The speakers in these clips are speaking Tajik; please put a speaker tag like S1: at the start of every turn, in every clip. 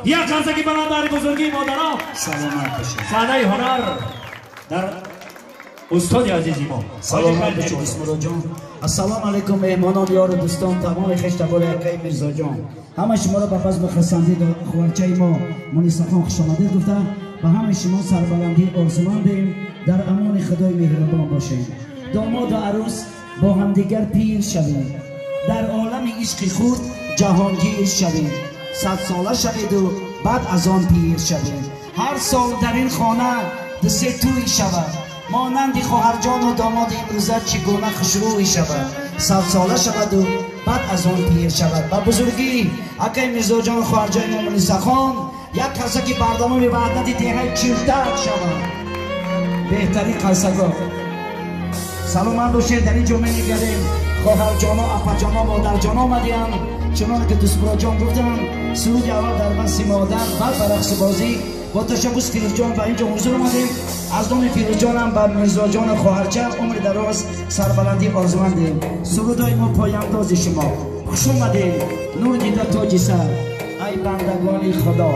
S1: Як қарсаки баланд барои бузургии модарон.
S2: Саломат бошед.
S1: Саҳнаи ҳунар дар устоди азизи мо.
S2: Саломат бошед Дӯстмуродҷон. Ассалому алайкум меҳмонон, ёру дӯстон, тамоми хештабори акаи Мирзоҷон. Ҳама шуморо ба фазлу хурсандӣ хоҳарчаи мо Мунисахон хушомадед гуфта, ба ҳамаи шумо сарбаландӣ орзумандем, дар амони Худои меҳрубон бошем. Домоду арӯс бо ҳамдигар пир шавем, дар олами ишқи худ ҷаҳонгир шавем, садсола шаведу баъд аз он пир шавем. Ҳар сол дар ин хона ду-се тӯй шавад, монанди хоҳарҷону домоди имрӯза чӣ гуна хушрӯй шавад, садсола шаваду баъд аз он пир шавад. Ба бузургӣ акаи Мирзоҷону хоҳарҷои мо Мунисахон як қарсаки бардамоми ваҳдати деҳаи Чилтак шавад. Беҳтарин қарсакҳо. Саломат бошед. Дар ин ҷо менигарем хоҳарҷоно, апаҷоно, модарҷоно омадиям. Чуноне ки Дӯстмуродҷон гуфтанд, суруди аввал дар васфи модар, баъд ба рақсу бозӣ бо ташаббус Фирӯзҷон ба ин ҷо ҳузур омадем. Аз номи Фирӯзҷонам ба Мирзоҷону хоҳарча умри дароз, сарбаландӣ орзумандем. Сурудҳои мо пояндози шумо. Хуш омадем, нур дида тоҷи сар, ай бандагони Худо.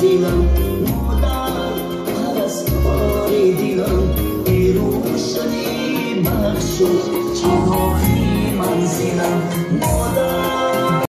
S3: Манзилам, модар, парастори дилам, эй рӯшани бахшу.